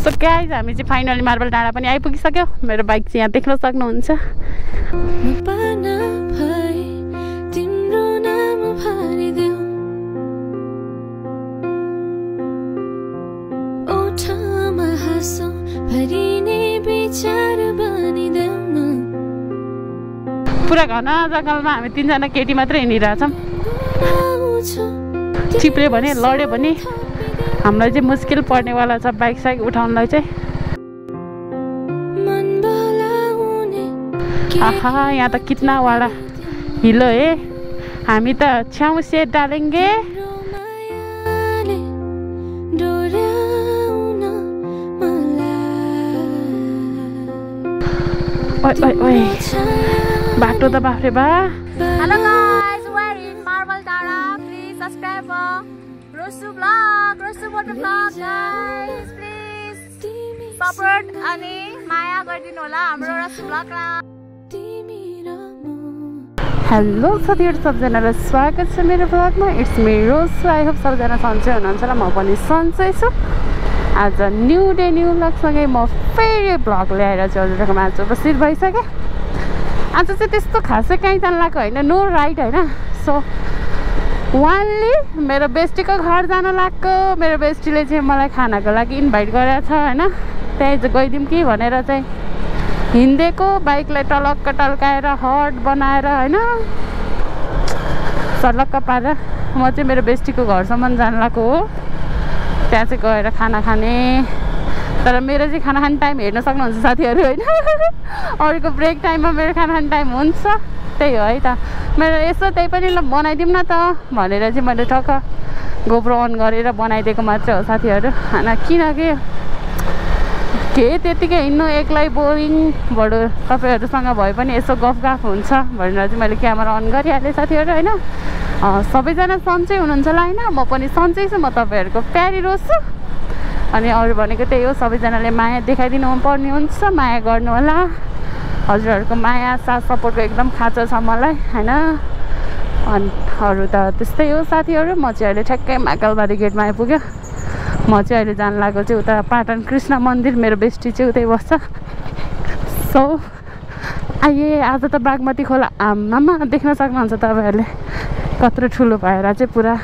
So guys हामी चाहिँ finally marble डाँडा पनि आइपुगिसक्यो। मेरो बाइक चाहिँ यहाँ देख्न सक्नुहुन्छ। पुरा घना जङ्गलमा हामी 3 जना केटी मात्रै हिँडिरहेछौँ। चिप्ल्यो भने लड्यो भने हामीलाई चाहिँ मुस्किल पर्नेवाला छ बाइक साइक उठाउनलाई चाहिँ। आहा यहाँ त कितना वाला हिलो है। हामी त छ्याउ से डालेंगे। ओए ओए ओए बाटो त बाफ्रे बा। Hello guys, we're in Marble Dara. Please subscribe for Rosu Vlog, Rosu Water Vlog guys. Please support अनि माया गरिदिनु होला हाम्रो Rosu Vlog ला। हेलो साथीहरु सबजनालाई स्वागत छ मेरो भ्लगमा। It's me Rose. I hope सबजना सन्चै हुनुहुन्छ होला। म पनि सन्चै छु। आज न्यू डे न्यू भ्लगसँगै म फेरि भ्लग ल्याएर चाहिँ हजुरहरूकोमा आज उपस्थित भइसकेँ। आज चाहिँ त्यस्तो खासै कहीँ जान लागेको होइन, नो राइड होइन। सो वानली मेरो बेस्टीको घर जान लागेको। मेरो बेस्टीले चाहिँ मलाई खानाको लागि इन्भाइट गरेको छ होइन। त्यहीँ चाहिँ गइदिउँ कि भनेर चाहिँ हिँडेको। बाइकलाई टलक्क टल्काएर हट बनाएर होइन सलक्क पारेर म चाहिँ मेरो बेस्टीको घरसम्म जान लागेको हो। त्यहाँ चाहिँ गएर खाना खाने। तर मेरो चाहिँ खाना खाने टाइम हेर्न सक्नुहुन्छ साथीहरू होइन। अरूको ब्रेक टाइममा मेरो खाना खाने टाइम हुन्छ। त्यही हो है त। मेरो यसो त्यही पनि ल बनाइदिउँ न त भनेर चाहिँ मैले टक्क गोप्रो अन गरेर बनाइदिएको मात्र हो साथीहरू होइन। किनकि के त्यतिकै हिँड्नु एक्लै बोरिङ बडो तपाईँहरूसँग भए पनि यसो गफ हुन्छ भनेर चाहिँ मैले क्यामेरा अन गरिहालेँ साथीहरू होइन। सबैजना सन्चै हुनुहुन्छ होला होइन। म पनि सन्चै छु। म तपाईँहरूको प्यारी रोज छु। अनि अरू भनेको त्यही हो, सबैजनाले माया देखाइदिनु पर्ने हुन्छ। माया गर्नु होला। हजुरहरूको माया साथ सपोर्टको एकदम खाँचो छ मलाई होइन। अनि अरू त त्यस्तै हो साथीहरू। म चाहिँ अहिले ठ्याक्कै महाकालबारी गेटमा आइपुग्यो। म चाहिँ अहिले जान लागेको चाहिँ उता पाटन कृष्ण मन्दिर। मेरो बेस्टी चाहिँ उतै बस्छ। सो आइए आज त बागमती खोला आमामा देख्न सक्नुहुन्छ तपाईँहरूले कत्रो ठुलो भएर चाहिँ पुरा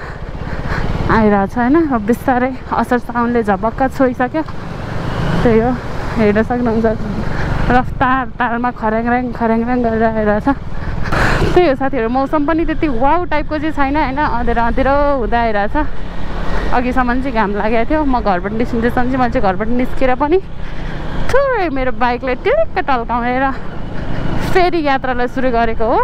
आइरहेछ होइन। अब बिस्तारै असार साउनले झपक्क छोइसक्यो। त्यही हो हेर्न सक्नुहुन्छ रफ्तार तालमा खर्याङ गरेर आइरहेछ। त्यही हो साथीहरू। मौसम पनि त्यति वाउ टाइपको चाहिँ छैन होइन। अँधेरो हुँदै आइरहेछ। अघिसम्म चाहिँ घाम लागेको थियो। म घरबाट निस्किँदैसम्म चाहिँ मैले चाहिँ घरबाट निस्केर पनि थोरै मेरो बाइकलाई टिलिक्क टल्काउनेर फेरि यात्रालाई सुरु गरेको हो।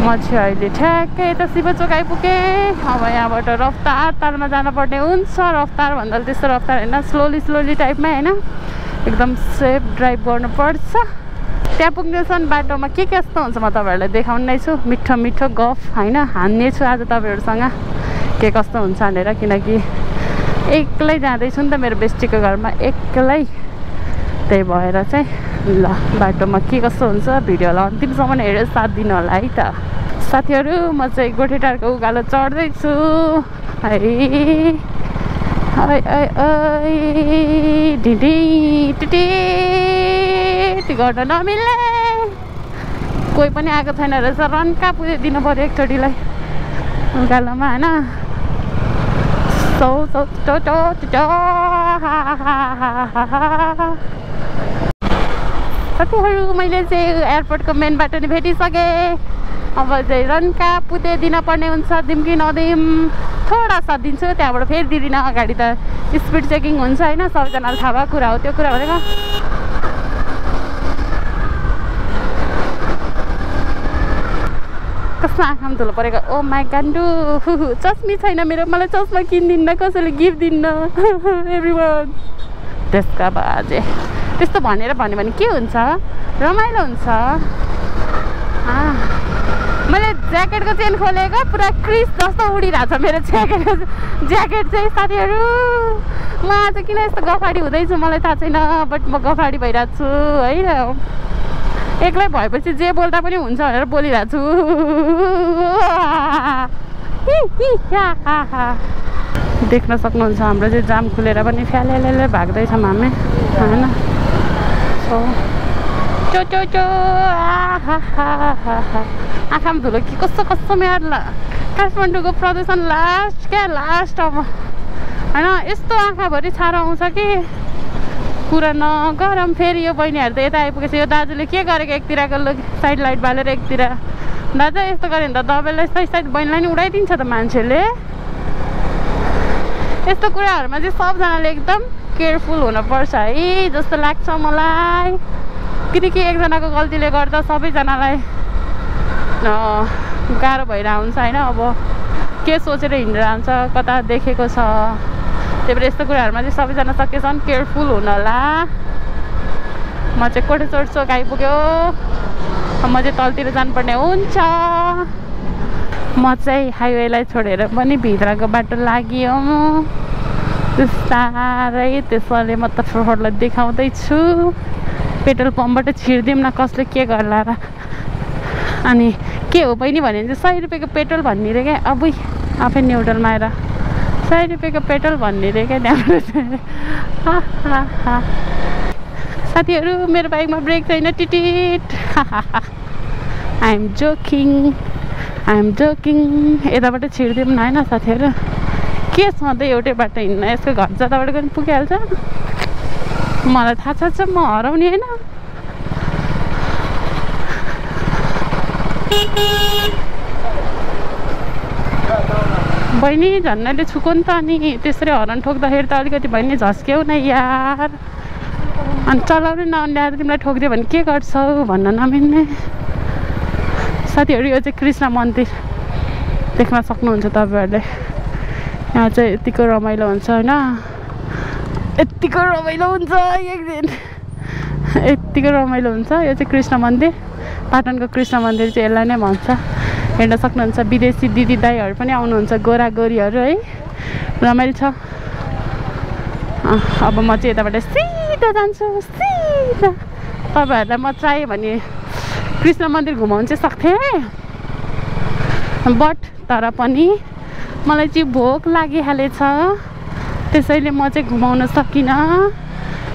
म चाहिँ अहिले ठ्याक्कै यता शिवचोक आइपुगेँ। अब यहाँबाट रफ्तार तालमा जानुपर्ने हुन्छ। रफ्तार भन्दा त्यस्तो रफ्तार होइन, स्लोली टाइपमा होइन। एकदम सेफ ड्राइभ गर्नुपर्छ। त्यहाँ पुग्नेसम्म बाटोमा के कस्तो हुन्छ म तपाईँहरूलाई देखाउने छु। मिठो गफ होइन हान्ने छु आज तपाईँहरूसँग के कस्तो हुन्छ भनेर। किनकि एक्लै जाँदैछु नि त मेरो बेस्टीको घरमा एक्लै। त्यही भएर चाहिँ ल बाटोमा के कस्तो हुन्छ भिडियोलाई अन्तिमसम्म हेरेर साथ दिनु होला है त साथीहरू। म चाहिँ गोठेटारको उकालो चढ्दैछु है। ढिटी गर्न नमिल्ने। कोही पनि आएको छैन रहेछ। रन्का पुगिदिनु पऱ्यो एकचोटिलाई उकालोमा होइन। साथीहरू मैले चाहिँ एयरपोर्टको मेन बाटो नि भेटिसकेँ। अब चाहिँ रन्का पुते दिन पर्ने हुन्छ। दिउँ कि नदिउँ थोडा साथ दिन्छु। त्यहाँबाट फेरि दिदिनँ। अगाडि त स्पिड चेकिङ हुन्छ होइन। सबैजनालाई थाहा भएको कुरा हो त्यो कुरा भनेको। कस्तो आँखामा धुलो परेको। ओ माई गान्डु चस्मी छैन मेरो। मलाई चस्मा किनिदिन्न कसैले गिफ्ट दिन्न एभ्रिवान। त्यसका बाजे त्यस्तो भन्यो भने के हुन्छ रमाइलो हुन्छ। मैले ज्याकेटको चेन खोलेको पुरा क्रिस जस्तो उडिरहेको छ मेरो ज्याकेट चाहिँ साथीहरू। म आज किन यस्तो गफाडी हुँदैछु मलाई थाहा छैन। बट म गफाडी भइरहेको छु है। एक्लै भएपछि जे बोल्दा पनि हुन्छ भनेर बोलिरहेको छु। देख्न सक्नुहुन्छ हाम्रो चाहिँ जाम खुलेर पनि फ्यालेले भाग्दैछौँ हामी होइन। सो चो चो चो आँखामा धुलो कि कस्तो कस्तो म्याड काठमाडौँको प्रदूषण लास्ट अब होइन। यस्तो आँखाभरि छारो आउँछ कि कुरा नगरौँ। फेरि यो बहिनीहरू त यता आइपुगेछ। यो दाजुले के गरेको एकतिरको साइड लाइट बालेर एकतिर। दाजु यस्तो गऱ्यो भने त दबाईलाई साइड बहिनीलाई नि उडाइदिन्छ त मान्छेले। यस्तो कुराहरूमा चाहिँ सबजनाले एकदम केयरफुल हुनुपर्छ है जस्तो लाग्छ मलाई। किनकि एकजनाको गल्तीले गर्दा सबैजनालाई गाह्रो भइरहेको हुन्छ होइन। अब के सोचेर हिँडिरहन्छ कता देखेको छ। त्यही भएर यस्तो कुराहरूमा चाहिँ सबैजना सकेसम्म केयरफुल हुनु होला। म चाहिँ कोटेश्वर चोक आइपुग्यो। म चाहिँ तलतिर जानुपर्ने हुन्छ। म चाहिँ हाइवेलाई छोडेर पनि भित्रको बाटो लाग्यो बिस्तारै। त्यसैले म तपाईँहरूलाई देखाउँदैछु। पेट्रोल पम्पबाट छिर्दिउँ न कसले के गर्ला र। अनि के हो बहिनी भन्यो भने चाहिँ 100 रुपियाँको पेट्रोल भन्ने रे क्या। अब आफै न्युट्रलमा आएर 100 रुपियाँको पेट्रोल भन्ने रे क्या त्यहाँबाट। साथीहरू मेरो बाइकमा ब्रेक छैन टिटिट। I am joking. यताबाट छिर्दिउँ न होइन साथीहरू। के सधैँ एउटै बाटो हिँड्न यसको घर जताबाट पनि पुगिहाल्छ। मलाई थाहा छ म हराउने होइन। बहिनी झन्नाले छुको नि त। अनि त्यसरी हरन ठोक्दाखेरि त अलिकति बहिनी झस्क्यौ न यार। अनि चलाउनु नल्याएर तिमीलाई ठोकिदियो भने के गर्छौ भन्न नमिल्ने। साथीहरू यो चाहिँ कृष्ण मन्दिर देख्न सक्नुहुन्छ तपाईँहरूले। यहाँ चाहिँ यतिको रमाइलो हुन्छ होइन। यतिको रमाइलो हुन्छ एक दिन यतिको रमाइलो हुन्छ। यो चाहिँ कृष्ण मन्दिर पाटनको कृष्ण मन्दिर चाहिँ यसलाई नै भन्छ। हेर्न सक्नुहुन्छ विदेशी दिदी दाईहरू पनि आउनुहुन्छ गोरा गोरीहरू है। रमाइलो छ। अब म चाहिँ यताबाट सिधा जान्छु सिधा। तपाईँहरूलाई म चाहियो भने कृष्ण मन्दिर घुमाउनु चाहिँ सक्थेँ बट तर पनि मलाई चाहिँ भोक लागिहालेछ। त्यसैले म चाहिँ घुमाउन सकिनँ।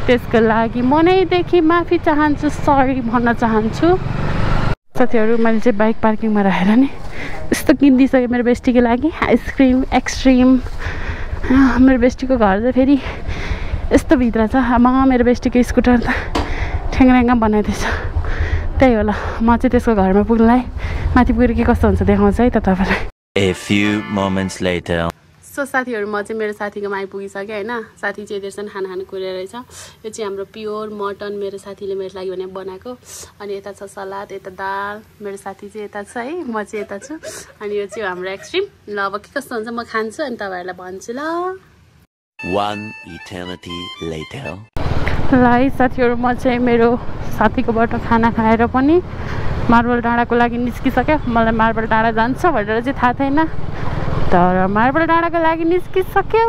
त्यसको लागि मनैदेखि माफी चाहन्छु सरी भन्न चाहन्छु। साथीहरू मैले चाहिँ बाइक पार्किङमा राखेर नि यस्तो किनिदिइसकेँ मेरो बेस्टीको लागि आइसक्रिम एक्सट्रिम। मेरो बेस्टीको घर चाहिँ फेरि यस्तो भित्र छ। मेरो बेस्टीको स्कुटर त ठ्याङ्ग्याङ्ग बनाइदिएछ। त्यही होला म चाहिँ त्यसको घरमा पुग्नलाई माथि पुगेर के कस्तो हुन्छ देखाउँछ है त तपाईँलाई। A few moments later. So साथीहरू म चाहिँ मेरो साथीकोमा आइपुगिसकेँ होइन। साथी चाहिँ यतिसम्म खाना खानु कुरेर रहेछ। यो चाहिँ हाम्रो प्योर मटन मेरो साथीले मेरो लागि भने बनाएको। अनि यता छ सलाद यता दाल। मेरो साथी चाहिँ यता छ है म चाहिँ यता छु। अनि यो चाहिँ हाम्रो एक्सट्रिम। ल अब के कस्तो हुन्छ म खान्छु अनि तपाईँहरूलाई भन्छु ल। One eternity later. ल है साथीहरू म चाहिँ मेरो साथीकोबाट खाना खाएर पनि मार्बल डाँडाको लागि निस्किसक्यो। मलाई मार्बल डाँडा जान्छ भनेर चाहिँ थाहा थिएन तर मार्बल डाँडाको लागि निस्किसक्यो।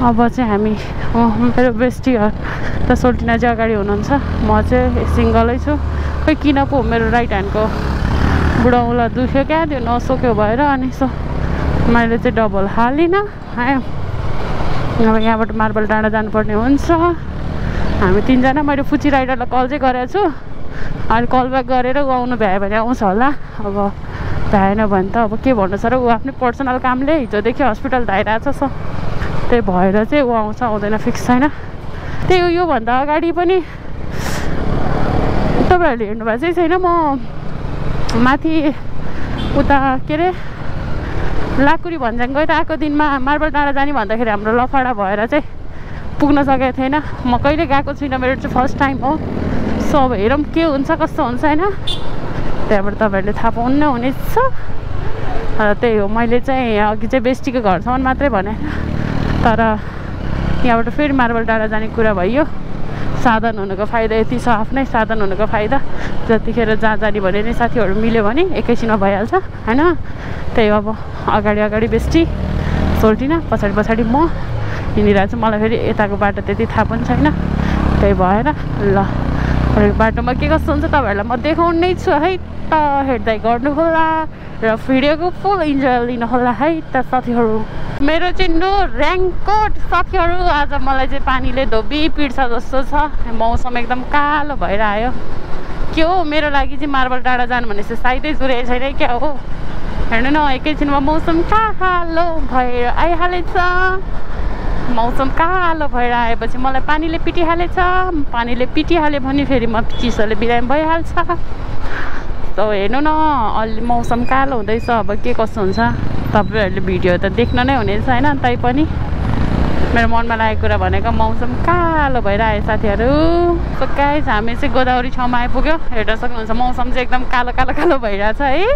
अब चाहिँ हामी मेरो बेस्टीहरू त सोल्टिना चाहिँ अगाडि हुनुहुन्छ। म चाहिँ सिङ्गलै छु। खोइ किन पो मेरो राइट ह्यान्डको बुढौला दुख्यो क्या त्यो नसोक्यो भएर। अनि सो मैले चाहिँ डबल हालिनँ है। अब यहाँबाट मार्बल डाँडा जानुपर्ने हुन्छ हामी तिनजना। मैले फुची राइडरलाई कल चाहिँ गरेको छु। अनि कल ब्याक गरेर ऊ आउनु भ्यायो भने आउँछ होला। अब भएन भने त अब के भन्नु छ र ऊ आफ्नै पर्सनल कामले हिजोदेखि हस्पिटल धाइरहेको छ। त्यही भएर चाहिँ ऊ आउँछ आउँदैन फिक्स छैन। त्यही योभन्दा अगाडि पनि तपाईँहरूले हेर्नुभएको चाहिँ छैन म माथि उता के अरे लाकुरी भन्ज्याङ गएर आएको दिनमा मार्बल डाँडा जाने भन्दाखेरि हाम्रो लफडा भएर चाहिँ पुग्न सकेको थिएन। म कहिले गएको छुइनँ मेरो चाहिँ फर्स्ट टाइम हो। सो अब हेरौँ के हुन्छ कस्तो हुन्छ होइन। त्यहाँबाट तपाईँहरूले थाहा पाउनु हुनेछ। त्यही हो मैले चाहिँ अघि चाहिँ बेस्टीको घरसम्म मात्रै भने तर यहाँबाट फेरि मार्बल डाँडा जाने कुरा भइयो। साधन हुनुको फाइदा यति छ आफ्नै साधन हुनुको फाइदा। जतिखेर जहाँ जाने भने नि साथीहरू मिल्यो भने एकैछिनमा भइहाल्छ होइन। त्यही अब अगाडि अगाडि बेस्टी सोल्टिना पछाडि पछाडि म हिँडिरहेको छु। मलाई फेरि यताको बाटो त्यति थाहा पनि छैन। त्यही भएर ल बाटोमा के कस्तो हुन्छ तपाईँहरूलाई म देखाउनै छु है त। हेर्दै गर्नुहोला र भिडियोको फुल इन्जोय लिनुहोला है त साथीहरू। मेरो चाहिँ नो रेनकोट साथीहरू आज मलाई चाहिँ पानीले धोबी पिट्छ जस्तो छ मौसम एकदम कालो भएर आयो के हो मेरो लागि चाहिँ मार्बल डाँडा जानु भनेपछि साइदै जुरेको छैन क्या हो हेर्नु न एकैछिनमा मौसम कालो भएर आइहालेछ मौसम कालो भएर आएपछि मलाई पानीले पिटिहालेछ पानीले पिटिहाल्यो भने फेरि म चिसोले बिरामी भइहाल्छ त हेर्नु न अलि मौसम कालो हुँदैछ अब के कस्तो हुन्छ तपाईहरुले भिडियो त देख्न नै हुनेछ हैन तैपनि मेरो मनमा लागेको कुरा भनेको मौसम कालो भएर आयो साथीहरु सो गाइस हामी चाहिँ गोदावरी छाउमा आइपुग्यो हेर्न सक्नुहुन्छ मौसम चाहिँ एकदम कालो कालो कालो भइरहेछ है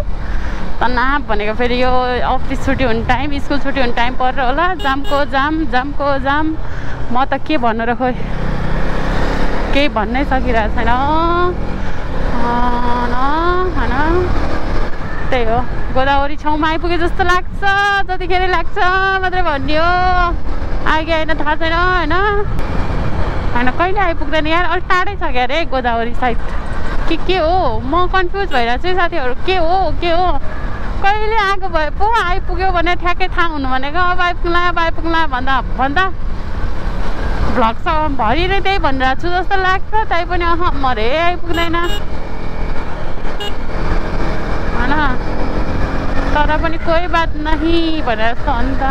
तनाव भनेको फेरि यो अफिस छुट्टी हुने टाइम स्कुल छुट्टी हुने टाइम परेर होला जामको जाम म त के भन्नु र खोइ केही भन्नै सकिरहेको छैन हैन त्यही हो गोदावरी छाउमा आइपुगे जस्तो लाग्छ जतिखेर लाग्छ मात्रै भन्ने हो आइगे होइन थाहा छैन हैन हैन कहिले आइपुग्दैन यार अलि टाढै छ क्या अरे गोदावरी साइड के हो म कन्फ्युज भइरहेको छु साथीहरु के हो कहिले आएको भए पो आइपुग्यो भने ठ्याक्कै थाहा हुनु भनेको अब आइपुग्ला भन्दा भ्लग भरि नै त्यही भनिरहेको छु जस्तो लाग्छ तै पनि मरे आइपुग्दैन हैन तर पनि कोही बात नहीं भनेर छ नि त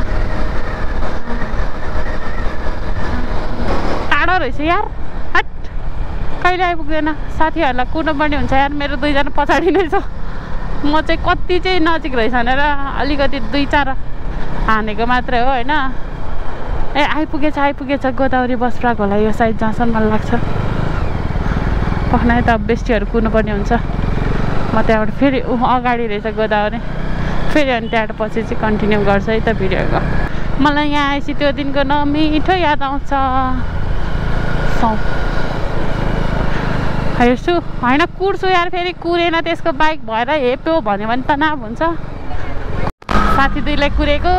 टाढो रहेछ यार हट कहिले आइपुग्दैन साथीहरूलाई कुर्नुपर्ने हुन्छ यार मेरो दुईजना पछाडि नै छ म चाहिँ कति चाहिँ नजिक रहेछ भनेर अलिकति 2-4 हानेको मात्रै हो हैन ए आइपुगेछ गोदावरी बसप्राग होला यो साइड जहाँसम्म मलाई लाग्छ पखना त बेस्टीहरू कुर्नुपर्ने हुन्छ म त्यहाँबाट फेरि अगाडि रहेछ गोदावरी फेरि अनि त्यहाँबाट पछि चाहिँ कन्टिन्यू गर्छ है त भिडियोको मलाई यहाँ आएपछि त्यो दिनको नमिठो याद आउँछ हेर्छु होइन कुर्छु यार फेरि कुरेन त्यसको बाइक भएर हेप्यो भन्यो भने तनाव हुन्छ साथी दुईलाई कुरेको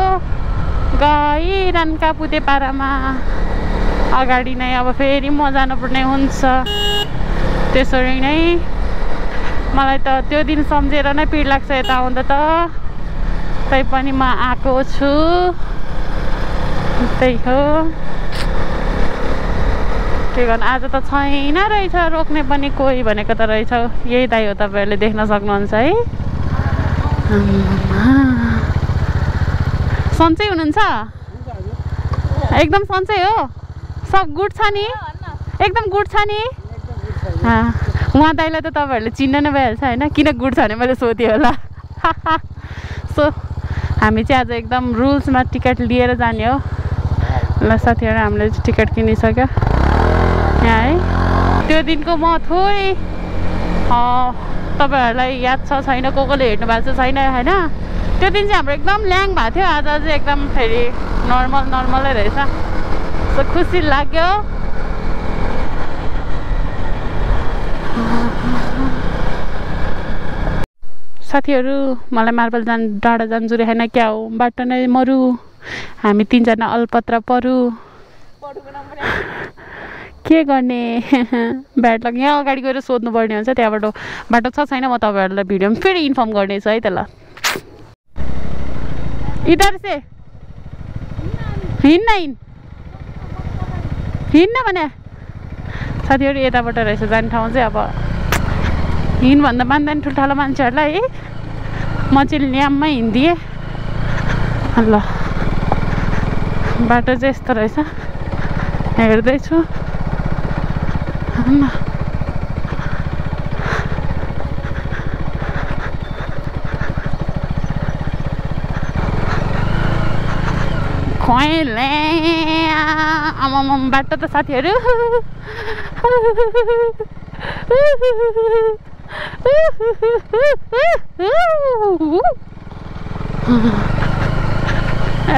गइरहन् कापुते पारामा अगाडि नै अब फेरि म जानुपर्ने हुन्छ त्यसरी नै मलाई त त्यो दिन सम्झेर नै पिर लाग्छ यता आउँदा त तैपनि म आएको छु त्यही हो के गर्नु आज त छैन रहेछ रोक्ने पनि कोही भनेको त रहेछ यही दाइ हो तपाईहरुले देख्न सक्नुहुन्छ है सन्चै हुनुहुन्छ एकदम सन्चै हो सब गुड छ नि एकदम गुड छ नि उहाँ दाइलाई त तपाईहरुले चिन्न नै भइहाल्छ हैन किन गुड छ भने मैले सोधेँ होला सो हामी चाहिँ आज एकदम रुल्समा टिकट लिएर जाने हो ल साथीहरु हामीले टिकट किनिसक्यो यहाँ है त्यो दिनको म थोरै तपाईहरुलाई याद छ छैन कोले हेर्नु भएको छ छैन हैन त्यो दिन चाहिँ हाम्रो एकदम ल्याङ भएको थियो आज चाहिँ एकदम फेरि नर्मलै रहेछ सो खुसी लाग्यो साथीहरु मलाई मार्बल डाँडा जान जुरे हैन क्या हो बाटो नै मरु हामी 3 जना अलपत्र परु के गर्ने ब्याड लग यहाँ अगाडि गएर सोध्नु पर्ने हुन्छ त्यहाँबाट बाटो छ छैन म तपाईहरुलाई भिडियोमा फेरि इन्फर्म गर्नेछु है त ल इधर से हिँड्न भने साथीहरु यताबाट रहेछ जाने ठाउँ चाहिँ अब हिँड भन्दा मान्दैन ठुल्ठुलो मान्छेहरूलाई है म चाहिँ ल्याममै हिँड्दिएँ ल बाटो चाहिँ यस्तो रहेछ हेर्दैछु खोइले आमाम बाटो त साथीहरु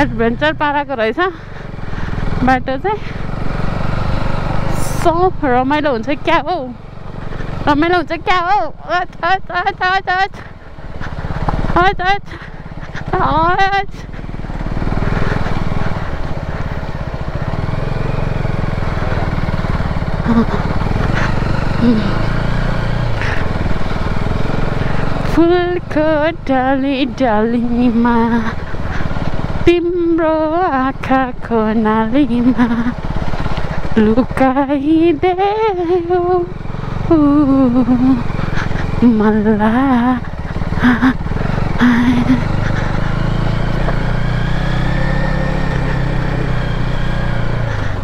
एडभेन्चर पाराको रहेछ बाटो चाहिँ सो रमाइलो हुन्छ क्या हो फुलको डाली डालीमा तिम्रो तिम्रो आँखाको नालीमा लुकाइदेऊ मलाई।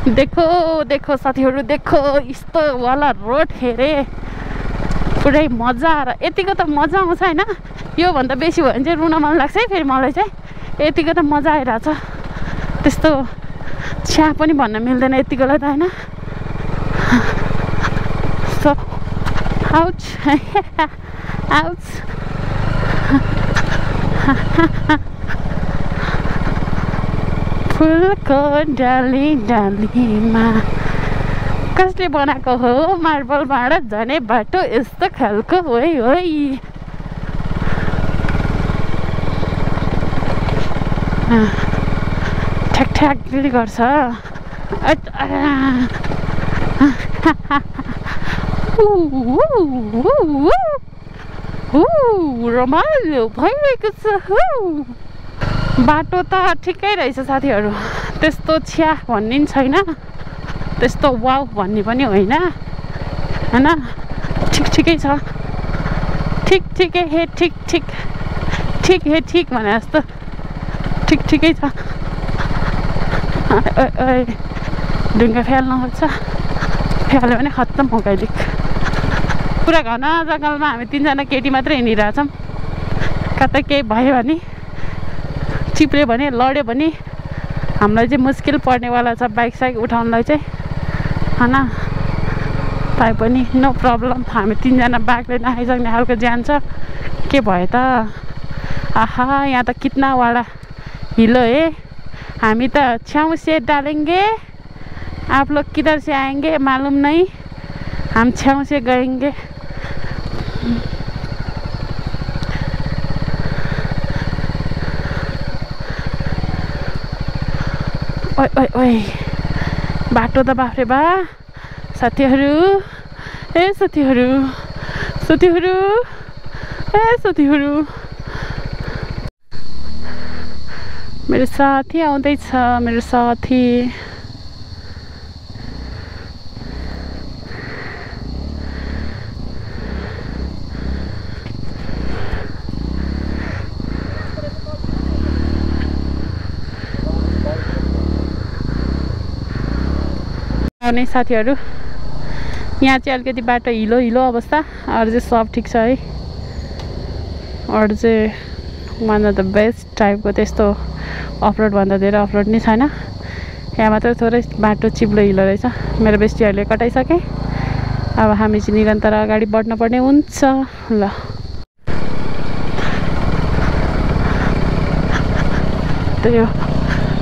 देखो देखो साथीहरू, देखो यस्तो वाला रोड हेरे पुरै मजा आएर। यतिको त मजा आउँछ होइन, योभन्दा बेसी भयो भने चाहिँ रुन मन लाग्छ है फेरि मलाई चाहिँ। यतिको त मजा आइरहेछ, त्यस्तो छ्या पनि भन्न मिल्दैन यतिकोलाई त होइन। So ouch ouch. फुलको डाली डालीमा कसले बनाएको हो मार्बल भाँडा जाने बाटो यस्तो खालको होइ होइ। ठ्याक ठ्याक फेरि गर्छ। रमाइलो भइरहेको छ। बाटो त ठिकै रहेछ साथीहरू, त्यस्तो छ्या भन्ने पनि छैन, त्यस्तो वाउ भन्ने पनि होइन होइन। ठिक ठिकै छ, ठिक ठिकै हे ठिक ठिक ठिक हे ठिक भने जस्तो ठिक ठिकै छ। ढुङ्गा फ्याल्न खोज्छ, फ्याल्यो भने खत्तम हो कहिलेक। पुरा घना जङ्गलमा हामी 3जना केटी मात्रै हिँडिरहेछौँ। कतै केही भयो भने, चिप्ल्यो भने, लड्यो भने हामीलाई चाहिँ मुस्किल पर्नेवाला छ बाइक साइक उठाउनलाई चाहिँ होइन। ताइ पनि नो प्रब्लम, हामी 3जना बाइकले नआइसक्ने खालको ज्यान छ। के भयो त, आहा यहाँ त कितना वाला हिलो है। हामी त छ्याउ से डालेंगे, आप लोग किधर से आएंगे मालूम नहीं, हम छ्याउ से गएंगे। ओइ ओइ ओइ बाटो त बाफ्रे बा साथीहरू। ए साथीहरू, साथीहरू, ए साथीहरू, मेरो साथी आउँदैछ, मेरो साथी। आउने साथीहरू, यहाँ चाहिँ अलिकति बाटो हिलो हिलो अवस्था, अरू चाहिँ सब ठिक छ है। अरू चाहिँ वान अफ द बेस्ट टाइपको, त्यस्तो अफरोड भन्दा धेरै अफरोड नै छैन। यहाँ मात्र थोरै बाटो चिप्लो हिलो रहेछ। मेरो बेस्टीहरूले कटाइसके, अब हामी चाहिँ निरन्तर अगाडि बढ्न पर्ने हुन्छ। ल त्यो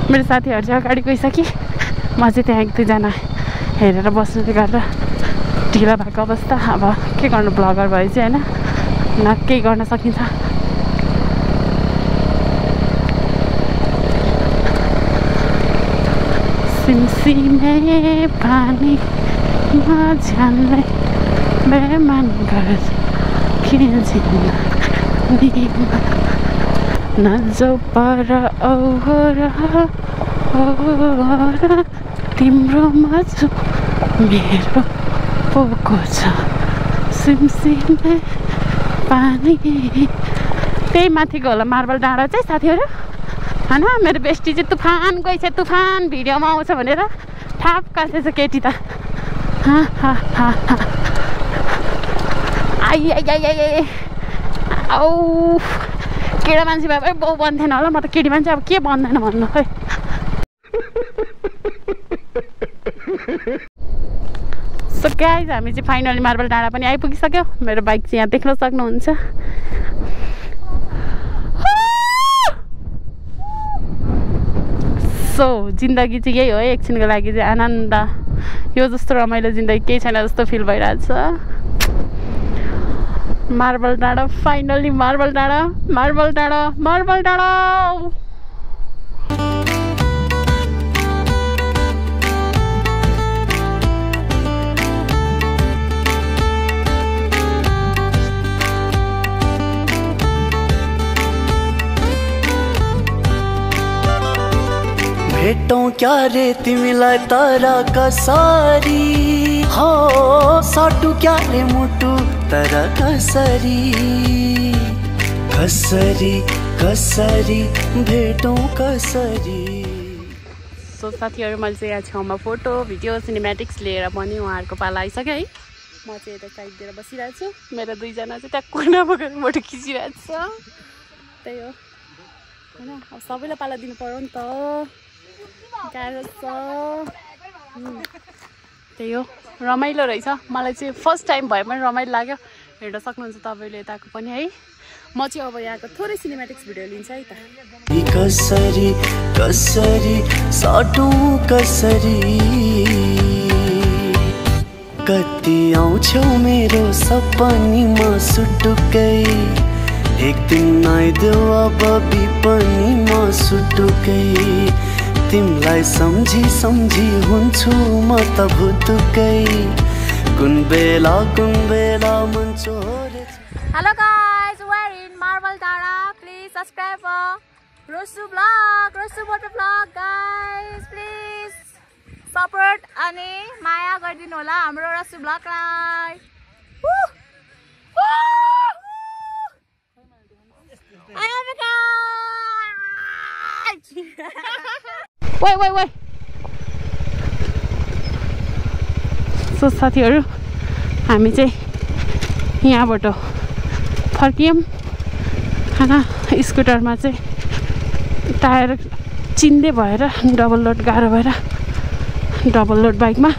मेरो साथीहरू चाहिँ अगाडि गइसके, म चाहिँ त्यहाँ 1-2जना हेरेर बस्नुले गर्दा ढिला भएको अवस्था। अब के गर्नु, ब्लगर भए चाहिँ होइन, न केही गर्न सकिन्छ। सिमसिमे पानी मजाले बेमान गर्छ खिल्जिन्दगीमा नजाऊ पर औरा औरा तिम्रो मजु मेरो पोको छ सिमसिमे पानी। त्यही माथिको होला मार्बल डाँडा चाहिँ साथीहरू होइन। मेरो बेस्टी चाहिँ तुफान गएछ, तुफान भिडियोमा आउँछ भनेर थाप काटेछ केटी त। आई आई आई आई औ केटा मान्छे भए पनि बाउ बन्थेन होला, म त केटी मान्छे अब के बन्दैन भन्नु खै। सो गाइज हामी चाहिँ फाइनली मार्बल डाँडा पनि आइपुगिसक्यो। मेरो बाइक चाहिँ यहाँ देख्न सक्नुहुन्छ। सो जिन्दगी चाहिँ यही हो, एकछिनको लागि चाहिँ आनन्द। यो जस्तो रमाइलो जिन्दगी केही छैन जस्तो फिल भइरहेछ। मार्बल डाँडा, फाइनली मार्बल डाँडा, मार्बल डाँडा, मार्बल डाँडा। भेटौँ क्या रे तिमीलाई तर कसरी हो साटु क्या रे मुटु तर कसरी कसरी कसरी भेटौँ कसरी। सो साथीहरू मैले चाहिँ यहाँ छेउमा फोटो भिडियो सिनेमेटिक्स लिएर पनि उहाँहरूको पाला आइसक्यो है। म चाहिँ यता साइड दिएर बसिरहेको छु, मेरो दुईजना चाहिँ त्यहाँ कुनामा गएर फोटो खिचिरहेको छ। त्यही हो होइन, अब सबैलाई पाला दिनु पर्यो नि त, गाह्रो छ। त्यही हो, रमाइलो रहेछ। मलाई चाहिँ फर्स्ट टाइम भए पनि रमाइलो लाग्यो। हेर्न सक्नुहुन्छ तपाईँले यताको पनि है। म चाहिँ अब यहाँको थोरै सिनेमेटिक्स भिडियो लिन्छ है त। कसरी कसरी साटौँ कसरी कति आउँछौ मेरो सपनीमा सुटुकै एक दिन आइदेऊ अब बिपनीमा सुटुकै तिमीलाई सम्झी सम्झी हुन्छु म त भुतुकै कुन बेला मन चोरे। Hello guys, we're in Marble Dara. Please subscribe for Rosu Vlog, Rosu Water Vlog guys. Please support अनि माया गरिदिनु होला हाम्रो रसु ब्लगलाई। Wait. सो साथीहरू हामी चाहिँ यहाँबाट फर्कियौँ होइन। स्कुटरमा चाहिँ टायर चिन्दै भएर डबल लोड गाह्रो भएर डबल लोड बाइकमा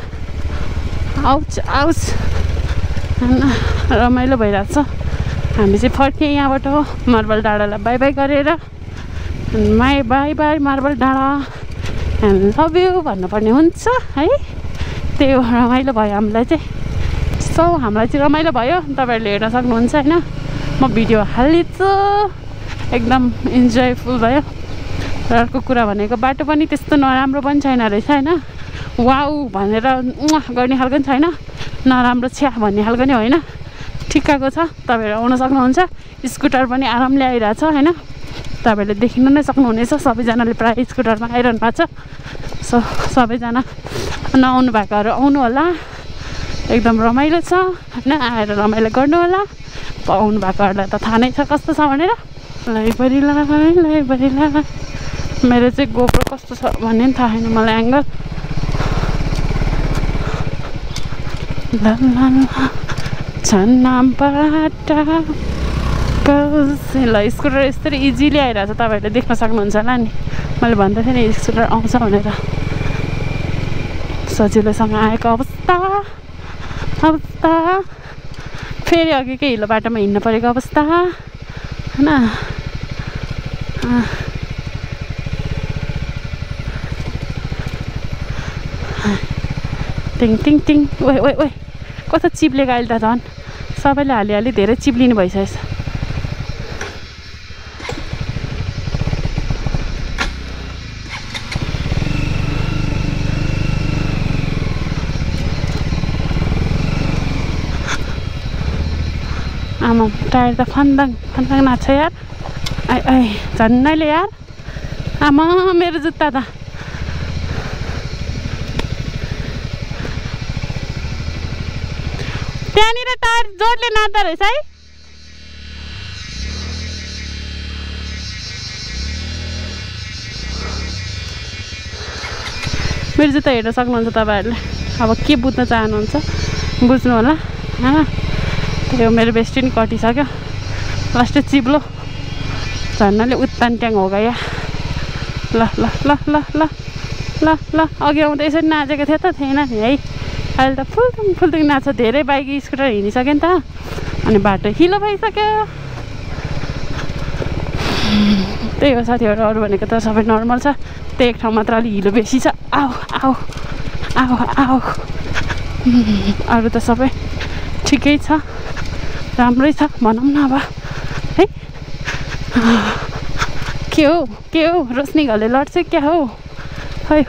आउच होइन रमाइलो भइरहेको छ। हामी चाहिँ फर्कियौँ यहाँबाट मार्बल डाँडालाई बाई बाई गरेर बाई बाई मार्बल डाँडा एन्ड लभ यु भन्नुपर्ने हुन्छ है। त्यही हो, रमाइलो भयो हामीलाई चाहिँ। सो हामीलाई चाहिँ रमाइलो भयो, तपाईँहरूले हेर्न सक्नुहुन्छ होइन। म भिडियो हालिदिन्छु, एकदम इन्जोयफुल भयो। र अर्को कुरा भनेको बाटो पनि त्यस्तो नराम्रो पनि छैन रहेछ होइन। वाउ भनेर गर्ने खालको पनि छैन, नराम्रो छ्या भन्ने खालको नि होइन, ठिक्कको छ। तपाईँहरू आउन सक्नुहुन्छ। स्कुटर पनि आरामले आइरहेछ होइन, तपाईँहरूले देखिन नै सक्नुहुनेछ। सबैजनाले प्रायः स्कुटरमा आइरहनु भएको छ। सो सबैजना नआउनु भएकोहरू आउनु होला, एकदम रमाइलो छ होइन। आएर रमाइलो गर्नु होला। आउनु भएकोहरूलाई त थाहा नै छ कस्तो छ भनेर। लाइबरीला मेरो चाहिँ गोप्रो कस्तो छ भन्ने पनि थाहा छैन मलाई एङ्गल। ल स्कुटर यस्तरी इजिली आइरहेछ, तपाईँहरूले देख्न सक्नुहुन्छ होला नि। मैले भन्दै थिएँ नि स्कुटर आउँछ भनेर। सजिलोसँग आएको अवस्था फेरि अघिकै हिलो बाटोमा हिँड्नु परेको अवस्था होइन। टिङ टिङ टिङ ओए कस्तो चिप्लेको अहिले त झन् सबैले हाली धेरै चिप्लिनु भइसकेछ। आमा टायर त फन्दाङ नाच्छ यार। झन्नैले यार। आमा मेरो जुत्ता त त्यहाँनिर टायर जोडले नाच्दो रहेछ है। मेरो जुत्ता हेर्न सक्नुहुन्छ तपाईँहरूले। अब के बुझ्न चाहनुहुन्छ बुझ्नु होला होइन। त्यो मेरो बेस्टी नि कटिसक्यो, लास्टै चिप्लो झन्नाले उत्तान ट्याङ हो गयो। ल अघि आउँदा यसरी नाचेको थियो त थिएन नि है। अहिले त फुल्दुङ नाच्छ। धेरै बाइक स्कुटर हिँडिसक्यो नि त, अनि बाटो हिलो भइसक्यो। त्यही हो साथीहरू, अरू भनेको त सबै नर्मल छ। त्यही एक ठाउँ मात्र अलि हिलो बेसी छ। आऊ अरू त सबै ठिकै छ, राम्रै छ भनौँ न अब है। के हो रोशनी घरले लड्छ क्या हो। है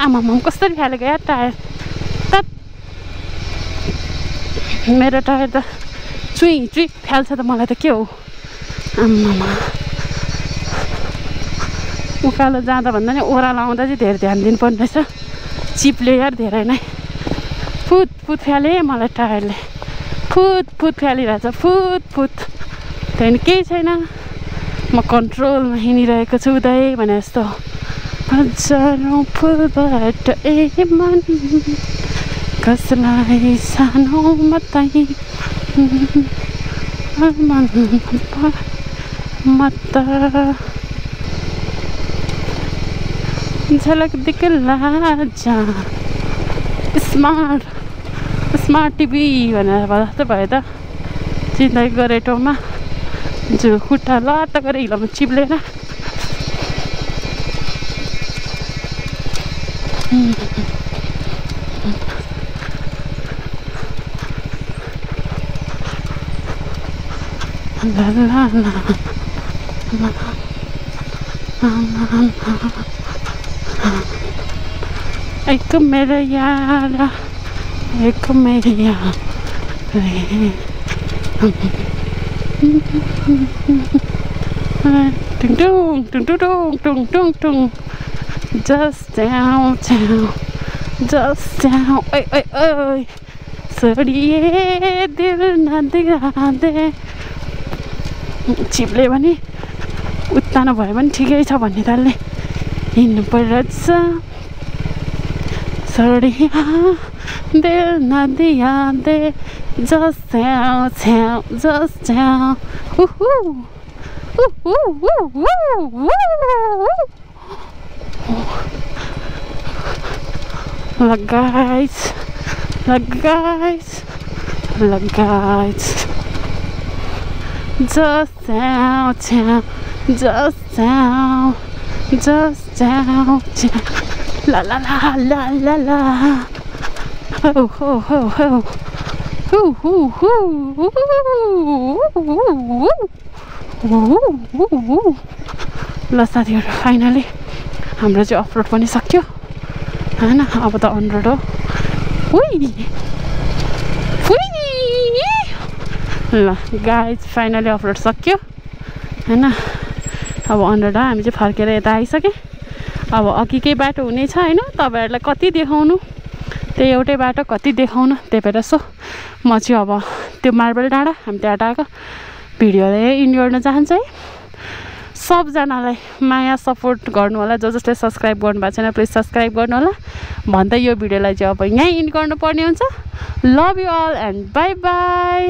आमामा कसरी फालेको यार टायर त मेरो टायर त चुई फाल्छ त मलाई त के हो आमामा उकालो जाँदा भन्दा नि ओह्रालो आउँदा चाहिँ धेरै ध्यान दिनुपर्ने रहेछ चिप्ले यार धेरै नै फुत फाले मलाई टायरले फुत फालिरहेछ फुत त्यहाँदेखि केही छैन म कन्ट्रोलमा हिँडिरहेको छु उदय भने जस्तो हजारौँ फुलबाट मन कसलाई सानो मात्रै झलक दिखला जा स्मार्ट टिभी भनेर जस्तो भयो त चिन्दै गरेटोमा जो खुट्टा लट्ट गरेर हिलोमा चिप्लेर एक मेरा यार एक मेरी यार tung just down oi सडिए दिल नदिरादे चिप्ले भने उत्तानो भयो भने ठिकै छ भन्ने तालले हिँड्नु परिरहेछ सडिया दिल नदिरादे just down Look guys just down la ल साथीहरु फाइनली हाम्रो चाहिँ अफरोड पनि सक्यो हैन अब त अनरोड हो ल गाइज फाइनली अफरोड सक्यो हैन अब अनरोड हामी चाहिँ फर्केर यता आइसके अब अघि केही बाटो हुनेछ हैन तपाईहरुलाई कति देखाउनु त्यही एउटै बाटो कति देखाउनु त्यही भएर सो म चाहिँ अब त्यो मार्बल डाँडा हामी त्यहाँ आएको भिडियोलाई इन्ड गर्न चाहन्छु है सबजनालाई माया सपोर्ट गर्नु होला जसले सब्स्क्राइब गर्नु भएको छैन प्लिज सब्स्क्राइब गर्नु होला भन्दै यो भिडियोलाई चाहिँ अब यहीँ इन्ड गर्नुपर्ने हुन्छ love you all and bye by